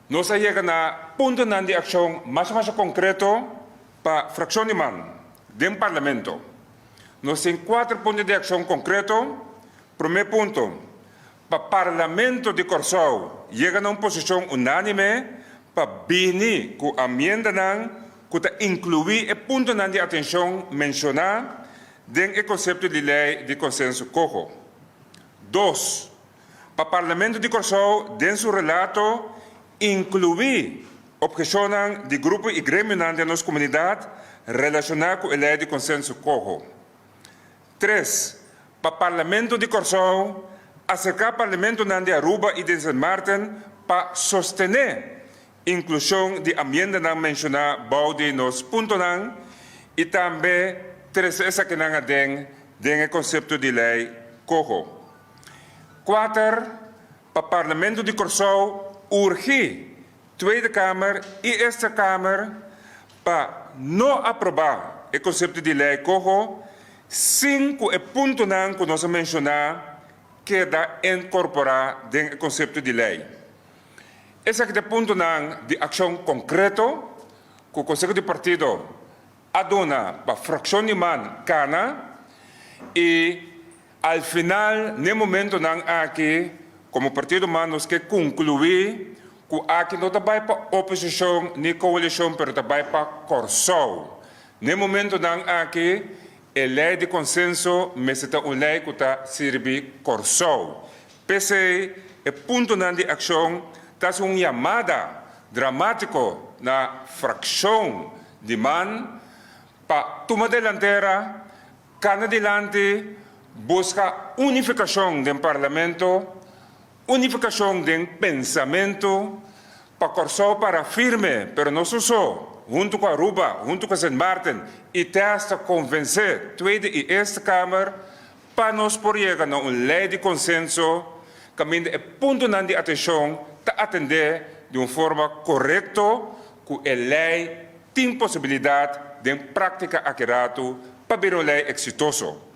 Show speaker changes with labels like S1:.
S1: Nos a yega na puntonan di akshon masha masha konkreto pa frakshon di man den Parlamento. Nos tin kuater punto di akshon konkreto. Promé punto, pa Parlamento di Kòrsou yega na un posishon unánime pa bini ku amiendanan ku ta inkluí e puntonan di atenshon menshoná den e konsepto di lei di konsenso koho. Dos, pa Parlamento di Kòrsou den su relato inkluí opheshonnan di grupo i gremionan den nos komunidat relashoná ku e lei di konsenso koho. Tres, pa Parlamento di Kòrsou aserká parlamentonan di Aruba i di Sint Maarten pa sostené inklushon di amiendanan menshoná bou di nos puntonan i tambe trese esakinan aden den e konsepto di lei koho. Kuater, pa Parlamento di Kòrsou urgi Tweede Kamer i Eerste Kamer pa no aprobá e konsepto di lei koho sin ku e puntonan ku nos a menshoná keda inkorporá den e konsepto di lei. Esaki ta puntonan di akshon konkreto ku Konseho di Partido a duna pa frakshon di man kana i al final n'e momentonan aki komo partido man nos ke konkluí ku aki no ta bai pa oposishon ni koalishon pero ta bai pa Kòrsou. N'e momentonan aki e lei di konsenso mester ta un lei ku ta sirbi Kòrsou. P'esei e puntonan di akshon ta hasi un yamada dramátiko na frakshon di man pa tuma delantera, kana dilanti, buska unifikashon den parlamento, unifikashon den pensamentu, pa Kòrsou para firme, pero no su so, huntu ku Aruba, huntu ku Sint Maarten i te hasta konvensé Tweede i Eerste Kamer Pa nos por yega na un lei di konsenso kaminda e puntonan di atenshon ta atendé di un forma korekto ku e lei tin posibilidat den práktika aki ratu pa bira un lei eksitoso.